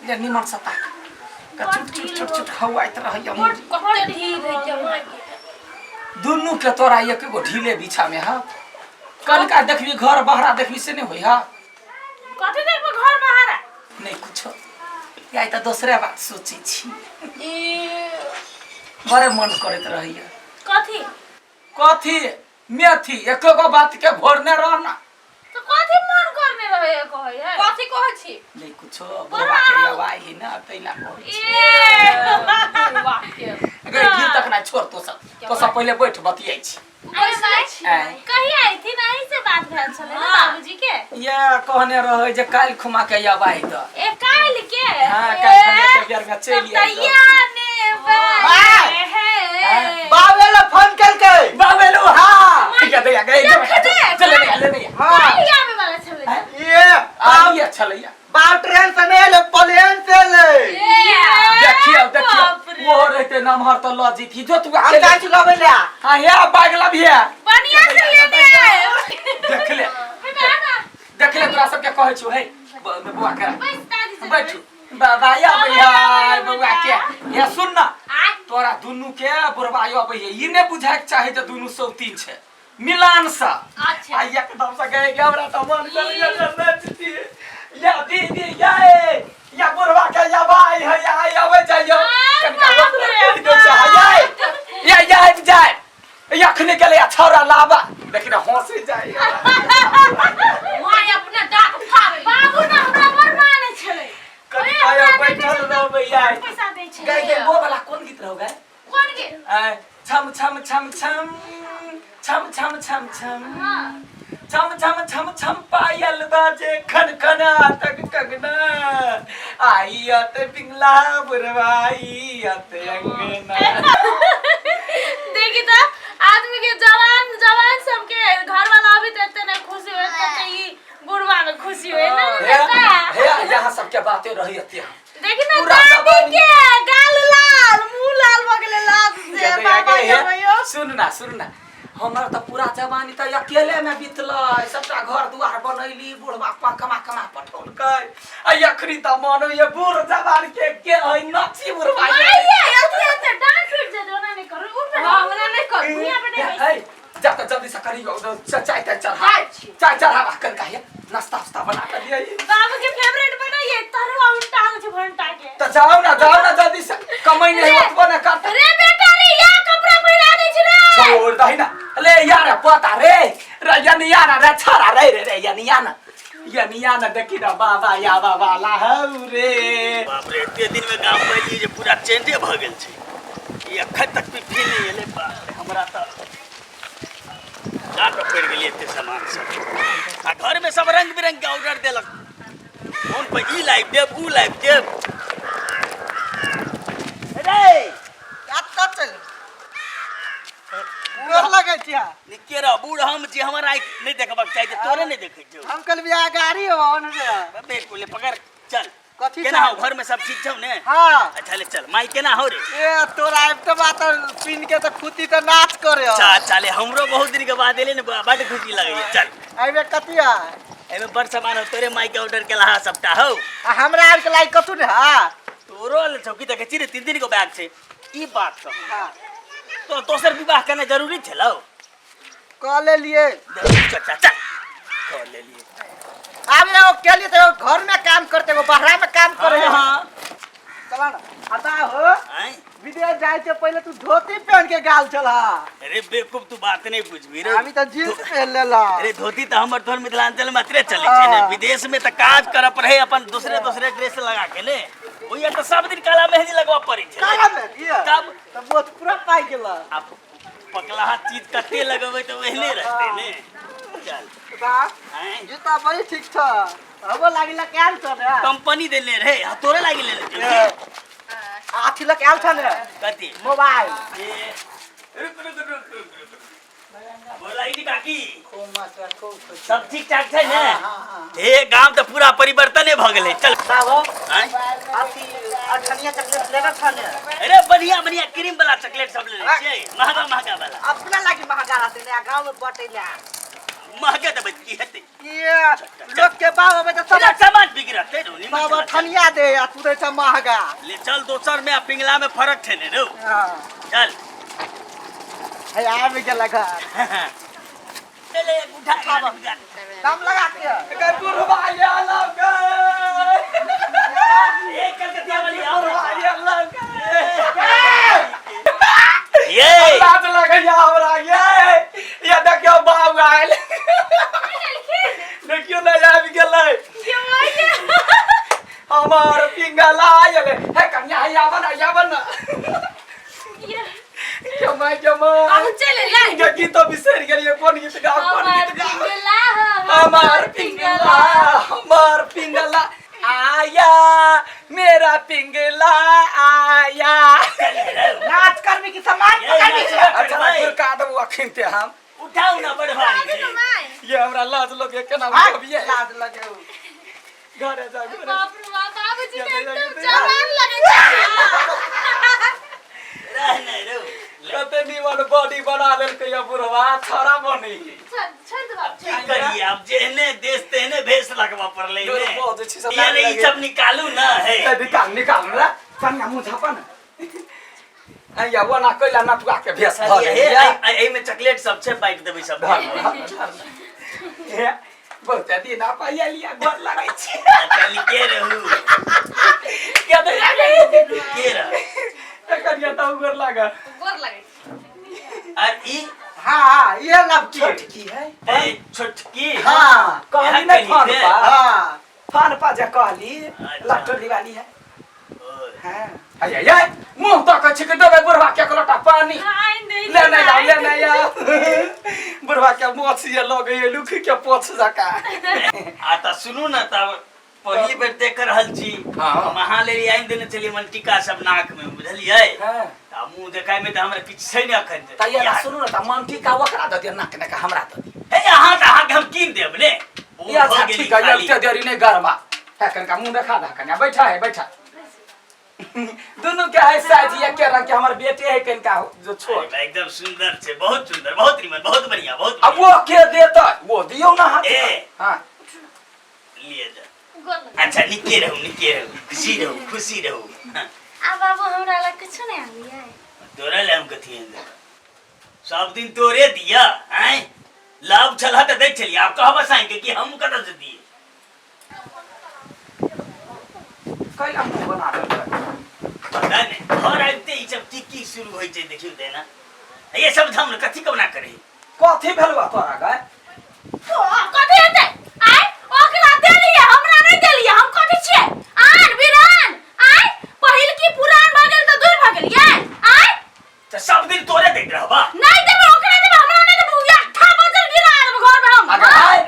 ले निमन से ताक का छुट छुट छुट छुट हवाइत रहैया बड़ मुड़ी। कते ढील है जमा के। दुनू के तोरा एक गो ढीले बिछा में हा कनका देखबी घर बहरा देखबी से नहीं होई हा। कथी देखबो घर बहरा? नहीं कुछो, या तऽ दोसरे बात सोचै छी। ई बड़े मन करैत रहैया। कथी? कथी मेथी एको गो बात के घोरने रहना। तो कथी मन करने रहे है कहै है? कथी कहै छी? नहीं कुछो, बुढ़वा के आवाज है ना तैला कहै छी। ए बुढ़वा के अगर ढील तक ना छोड़, तो सब पहिले बैठ बतियाइ छी। अरे माय, आँय। कहिया अयथिन? अहीं से बात भेल छलै ने हाँ। बाबूजी के? ये कहने रहै जे काल्हि खुमा के अबाइ तऽ। ए काल्हि के? हाँ, काल्हि खुमा के बेर में चलि तब तऽ आइ। या ने बाय। हे। बाबे ला फोन केलकै। बाबेलू हाँ ठीक है दैया गए। देखने। चले नहीं ले नहीं। हाँ। काल्हि आबै वाला छलै। आँय? ये आ ये छलैया। बाप ट्रेन से नहीं एले, प्लेन से एले। देखियो देखियो, बाप रे। वो रहते नमहर तऽ लऽ जैती जो तू हम अकेले। जाइ छी लबै ला। हाँ हे बैग लबिहे। बढ़िया से लेने आए। देख ले। बेटा आ ना। देख ले, तोरा सबके कहै छियौ हे बौआ के। बैस दादी से। बैठू बाबा या बाबा, भैया या बौआ के बेटा। ये सुन ना, आय। तोरा दुनू के बुढ़वा अबै है, ई नहि बुझायके चाही जे दुनू सौतीन छै मिलान सा। अच्छा। आ एकदम से गए के हमरा तऽ मन करैया जे नचती या दीदी या ए या बुढ़वा के या भाई है या आई अबै जाइयो। आ, कनिका बाप रे कहि दे चाहे या ए, या या आबि जाय अखने गेलै आ छौड़ा लाबा देखी ना हंसी जाय। माय अपना दाँत फाड़ै। बाबू ना हमरा बड़ मानै छलै। कनि ओए, हमरा आया बैठल देखै छलै तऽ रहबै यार। पैसा दै छलै। गए गए वो वाला कोन गीत रहो गए? कोन गीत? आय, छम छम छम छम छम छम छम छम हाँ। छम छम छम छम पायल बाजे खन खना तक कंगना आई अत पिंगला बुरवाई अत अंगना। देखी तऽ आदमी के जवान जवान सबके घर वाला अभी तऽ एते नहि खुशी होय तते ई बुढ़वा में खुशी होय ना। हे काका? हे यहाँ सबके बातें रही अते हम। देखी ना पूरा दादी जवानी। के गाल लाल मुंह लाल भऽ गेलै लाज से। ये बाबा हे, जबैयो। सुन ना सुन ना, हमर तऽ पूरा जवानी तऽ अकेले में बीतलै। सबटा घर दुआर बनैली, बुढ़वा पा कमा कमा पठौलकै आ अखनी तऽ मन होइए बूढ़ जवान के है नची बुढ़वा ये। माइये अथी अथी डांस फिर जे ओना नहि करू उठ। हाँ, ओना नहि करू। भुइयाँ पे नहि हे, जा तऽ जल्दी से करी चाय ताय चढ़ा। जाइ छी। चाय चढ़ावा कनका हे नाश्ता उस्ता बना के दियै। बाबू के फेवरेट बनाइए तरुआ उल्टा होइ छै भंटा के। तऽ जाओ ना जल्दी से, कमाई नहीं होत ना करता। रे बेटा रे, या कपड़ा पहिरा दै छै रे। छोड़ दही ना ले यार पता रे रे यनिया ना रे छरा रे रे रे यनिया ना यनिया ना देखी ना बाबा या बाबा लाहौ रे। बाप रे, एते दिन में गाम में एलियै जे पूरा चेंजे भऽ गेल छै। ई अखन तक पिपही नहि एलै। बाप रे, हमरा तऽ डाँट पड़ि गेलै एते सामान सब आ घर में सब रंग बिरंग के ऑर्डर देलक, फोन पर ई लाइव देब ऊ लाइव देब रे। कतऽ चल गोर लगै छियै। निके रह बूढ़, हम जे हमर आँखि नहि देखबाक चाही तऽ तोरे नहि देखै छौ। हम कल बियाह गाड़ी हो ने रे। बिल्कुल पकड़ चल। कथी? केना हो घर में सब ठीक छौ ने? हाँ। अच्छा ले चल। माई केना हो रे? ए तोरा आबि तऽ बात पीन के तऽ खुती तऽ नाच करे। अच्छा अच्छा ले, हमरो बहुत दिन के बाद एले ने, बड खुशी लगैया। चल। एहिमे कथी है? एहिमे बड़ सामान हो, तोरे माई के ऑर्डर केला हा सबटा हो। आ हमरा आर के लायक कथू ने हा? तोरो ले छौ की देखै छी रे, 3 दिन के बैग छै। ई बात कह। हाँ। तो दोसर विवाह करना जरूरी छलौ? कऽ लेलिए। चल चल चल, कऽ लेलिए। आब एगो केलिए तऽ एगो घर में काम करते, एगो बाहरा में काम करे। हाँ। चला ना आता हो। आँय? विदेश जाए से पहले तू धोती पहन के गाल चला। अरे बेवकूफ, तू बात नहीं बुझबी रे। अभी तऽ जींस पहन लेला। अरे धोती तऽ हमर तोहर मिथिलांचल में अतरे चलै छै ने। हाँ। विदेश में तऽ काज करऽ पड़े अपन दूसरे दूसरे ड्रेस लगा के ने, ओहिया तऽ सब दिन काला मेहंदी लगवा पड़ै छै। काला में दिया। तब? तऽ मोछ पूरा पाइ गेल। आब पकलाहा चीज कते लगेबै तऽ ओहने रहतै ने। चल। बा। आँय? जूता बड़ी ठीक छ, हमरो लागिला कैल छ ने। कंपनी देने रहे आ तोरे लागि लेने छौ। अथी लग आयल छ ने। कथी? मोबाइल। ए, रुक रुक रुक रुक रुक, बोलाई नी काकी। खूब मस्त रह, खूब खुश। सब ठीक ठाक छै ने? हाँ, हाँ। हे गाम तऽ पूरा परिवर्तने भऽ गेलै। चल। बाबा। आँय? अथी अठनिया चॉकलेट लेना छ ने। अरे बढ़िया बढ़िया क्रीम वाला चॉकलेट सब लेने छियै, महंगा महंगा वाला। अपना लागी महंगा रहते ने, गाँव में बटेला। महगे देबै की हेतै? ये लोग के बाप अबै तऽ सब सब सामान बिगड़तै रौ, निमन सब सामान। ठनिया दे आ तू दै छ महगा। ले चल, दोसर में आ पिंगला में फर्क छै ने रौ। हाँ। चल। है आबि गेल घर। चले उठा के दम लगा के। गै बुढ़वा ये लग ए कलकतिया वाली आओ। बुढ़वा ये लग। ये लाज लगैया हमरा ये। ये देखियौ बाबू आयल, देखियौ ने आबि गेलै हमर पिंगला आयल हे। कन्या हे, आबऽ ने, आबऽ ने। जमा जमा। बाबू चल ले। गे गीत तो बिसरि गेलियै, कोन गीत गाउ, कोन हमर गीत गाउ? पिंगला। हमार पिंगला, हमार पिंगला आया, मेरा पिंगला आया। नाच करबी कि सामान ये पकड़बी? नाच। अच्छा गुरका देबू अखिन ते हम। उठाउ ना, बड़ भारी छै। ये हमरा लाज लगे, केना भाग, बबिये। लाज लगे। घरे जा, घरे। बाप रे बाप, बाबूजी तऽ एकदम जवान लगै छै। रह नै रौ। कते निमन बॉडी बना लेलकै ये बुढ़वा, छड़ा बनी। छोड़ छोड़ दे बाप। की करिए अब, जेहने देश तेहने भेष लगवा पड़लै जोर ने। बहुत अच्छी सब ये ई सब निकालू ना है। ए, निकाल निकाल रे कनिया, मुँह झापा न। अइया वो ना कैला नटुआ के भेष भऽ हे गेल ये। एहिमे चॉकलेट सब छै, बाँटि देबै सब। धर धर धर। हे, बहुत दिन आप लिया गोर लगै छी। अच्छा निके रहू। के दे आगे। के रह। कनिया तऽ गोर लाग। गोर लगै। और ई हाँ हाँ, ये लव। छोटकी है। ए छोटकी। हाँ। कहली नहीं फोन है। पा हाँ। फोन पा जे कहली। अच्छा। लटोली वाली है। ओए, हाँ अये ये मुंह तो के छिक देबै बुढ़वा के एक लोटा पानी। आइन दे। ले नहीं आओ, ले नहीं आओ। बुढ़वा के मोछ ये लगे ये लुखी के पोछ जका। आ तऽ सुनू ने, तब पहिली बेर देख रहल छी। हाँ। हम अहाँ लेल आनि देने छलियै मनटीका सब नाक में, बुझलियै? हाँ। तऽ मुँह देखाय में तऽ हमरा किछु छै ने अखन। तऽ ये ना सुनू ने, तऽ मनटीका ओकरा दऽ दिअ, नाक ने हमरा दऽ दिअ। हे अहाँ तऽ अहाँके हम कीन देब ने। ओ ये अच्छा भऽ गेली ठीक है। खाली। एते देरी नहीं गरमा है, कनिका मुंह देखा दे। कन्या बैठा है, बैठा। दुनू के है साइज एके रंग के, हमर बेटे है कनिका जो छोट। अरे, एकदम सुंदर छै, बहुत सुंदर, बहुत निमन, बहुत बढ़िया, बहुत अब बढ़िया। वो के देता वो दियौ ना हाथ। ए। हाँ। लिए जा। गोर लगै। अच्छा निके रहू, निके रहू, खुशी रहू, खुशी रहू। हाँ, आ बाबू, हमरा लग किछु नहि आनलियै? तोरा ले हम कथी आनि देब? सब दिन तोरे दिया आँय, लाभ छलह तऽ दै छलियै, आब कहबऽ साँइ के कि हम कतऽ से दियै? कैला मुंह बना देलकै? पता नहि, घर आबिते ई सब की की शुरू होइ छै, देखियौ तऽ एना ये सब हम कथी कबना करे। कथी भेलवा तोरा गए? ओ, कथी हेतै? आइ ओकरा देलियै, हमरा नहि देलियै। हम कथी छियै, आन बिरान? आइ पहिल की पुरान भऽ गेल तऽ दूर भऽ गेलियै? आइ तऽ सब दिन तोरे दैत रहबा? नहि देबै, ओकरा देबै, हमरा नहि देबै। अट्ठा बजल गिरा देबै घरमे हम। अगर हाँ? आय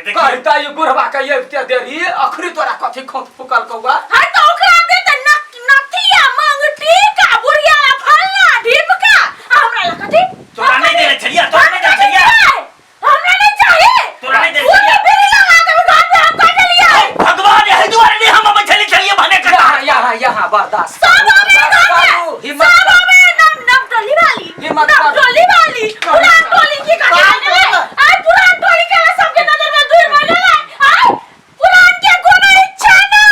कहता ई बुढ़वा के एते देरी अखरी तोरा कथी खोंत फुकल कौआ? है तऽ ओकरा देतै नथिया मंगटी का बुढ़िया फलना ढिमका, आ हमरा लग कथी? तोरा नहि देने छलियै, तोरा नहि देने छलियै। हमरा नहीं चाहिए। तोरा नहीं देने तू छलियै। तो बीड़ी लगा देबै घर में, हम कह देलियै। भगवान एहि दुआरे नहि हम अबै छलियै छलियै भने कथा। यहाँ यहाँ यहाँ बर्दाश्त सब करू, हमें बर्दाश्त घर में। करू, हिम्मत सब करू। हमें नम नम टोली वाली, हिम्मत नम करू। टोली वाली, पुरान टोली की कथी बात ने? करू। आय पुरान टोली के सबके नजर में दूर भऽ गेलै। आय पुरान के कोनो इच्छा ना।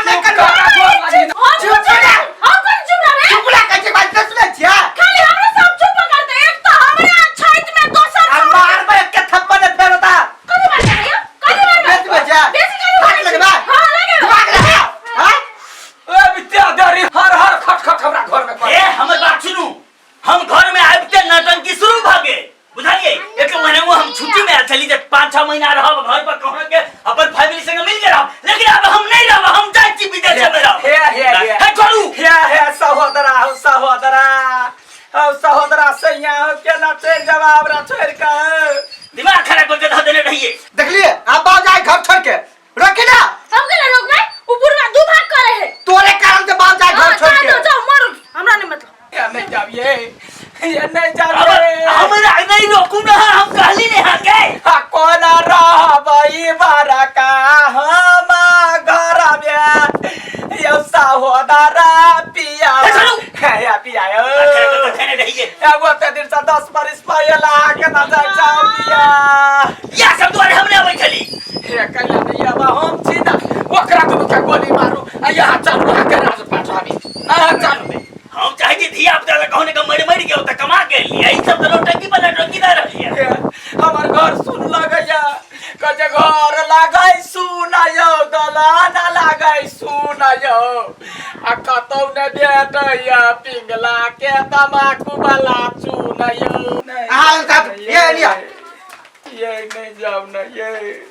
चुप करा, गोर लागी ना। हम चुप करा। हम कोन चुप रहबै? चुप रह, कहै छै, बात नहि सुनै छियै? खाली हमरा सब चुप करते, एक तो हमरा छाइत में दोसर आ मारबै के थप्पड़ ने फेर होता। कथी बात करैया? कथी बात? बेसी बजा। बेसी कथी हाथ बात? लगबा। हाँ लगेबै। दिमाग लगा। हाँ? ए बित्या देरी हर हर खट खट हमरा घर में ए हमर बात सुनू, हम घर में आबिते नौटंकी शुरू भऽ गेल, बुझलियै? एक महीना वो हम छुट्टी में आयल छली जे 5-6 महीना रहब घर पर, कहूँ के अपन फैमिली संग मिल के रहब, लेकिन अब हम नहीं रहब, हम जाइ छी विदेश में रहब। हे हे हे। हे छोड़ू। हे हे सहोदरा हो, सहोदरा हो, सहोदरा सैया हो, केना चलि जाब हमरा छोड़ि के? दिमाग खराब करके धऽ देने रहिए। देखलिए, आब बाप जाए घर छोड़ के, रोकी ना। हम केना रोकबै? उ बुढ़वा दू भाग करे है। तोरे कारण से बाप जाए हाँ, घर छोड़ जाओ के। जाओ, जाओ मरू, हमरा नहीं मतलब। ये नहीं जाबिए, ये नहीं अब जाबिए। हमरा नहीं रोकू ना, हम कहली नहीं हाँ के हा कोना रहबै बड़का हम घर में यौ सहोदरा पिया। ए, छोड़ू। हे पिया यौ। खराब करके धने। रहिए। एगो ते दिन से 10 बरिस पहले आके ना जाय चाहो दिया। या सब दुआरे हम नहि अबै छली। हे कैला नहीं आबा, हम छी ना ओकरा दुनू के गोली मारू आ यहाँ चलू, अहाँके राज पठाबी, अहाँ चलू। हम चाहे छी धिया पुता के कहने के मरि मरि के ओतऽ कमा के एलियै, ई सब तऽ नौटंकी पर नौटंकी दऽ रहलियै। हे, हमर घर सुन लगैया, कहै घर लागै सुनयौ, दलान लागै सुनयौ, आ कतौ ने भेटैया पिंगला के तमाकू वाला चुनयौ। अहाँ साथ, ये लिअ। ये नहीं जाउ ना ये।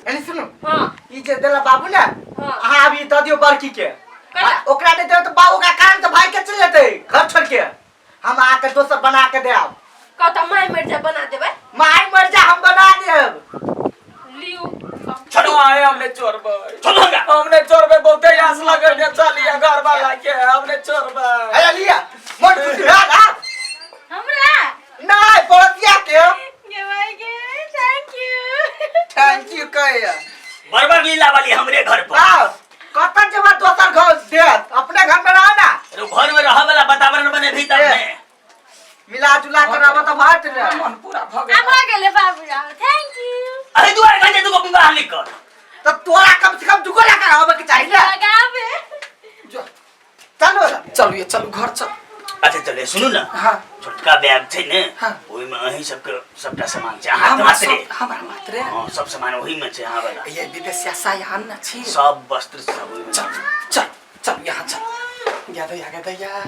एने सुनू। हाँ। ई जे देला बाबू ने, हाँ। अहाँ अभी दऽ दियौ बड़की के। कैला? आ, ओकरा नहि देबै तऽ बाबू का कारण तऽ भाई के चलि जेतै घर छोड़ के। हम अहाँके दोसर बना के देब। कहता माय मर जा बना देबै। माय मर जा हम बना देब। लियौ। छोड़ू। आए हमने छोड़बै। छोड़ू हमरा। हमने छोड़बै, बहुते आस लगल के चलिए घर वाला के, हमने छोड़बै। अरे लिअ, मन खुशी भेल आब? हमरा? नहि, पड़ोसिया के। गे भाई गे, thank you. Thank you कहैया। बरबर लीला वाली हमरे घर पर। आओ, कतऽ जेबै दोसर घर देत, अपने घर में रह ना। अरे घर में रह वाला वातावरण बने भी तब ए। ने। मिला जुला के रहब तऽ भात ने। मन पूरा भऽ आ गेल। भऽ गेलै बाबू राव, thank you. अरे दुआरे कहै छै दूगो विवाह नहि कर। तऽ तोरा कम से कम दुगो लगा होबे के चाही ने। लगाबे। जो। चलू। चलू ये, चलू घर चल। अच्छा चले सुनू ना। हाँ। छोटका बैग छै ने, हाँ। ओहिमे अहीं सबके सबटा सामान छै, अहाँ हमरा मात्रे। सब- हमरा मात्रे। हाँ, सब सामान ओही में छै अहाँ वाला। ये विदेशिया सायान न छी। सब वस्त्र सब ओहिमे। चल चल चल यहाँ चल। या दैया, या दैया।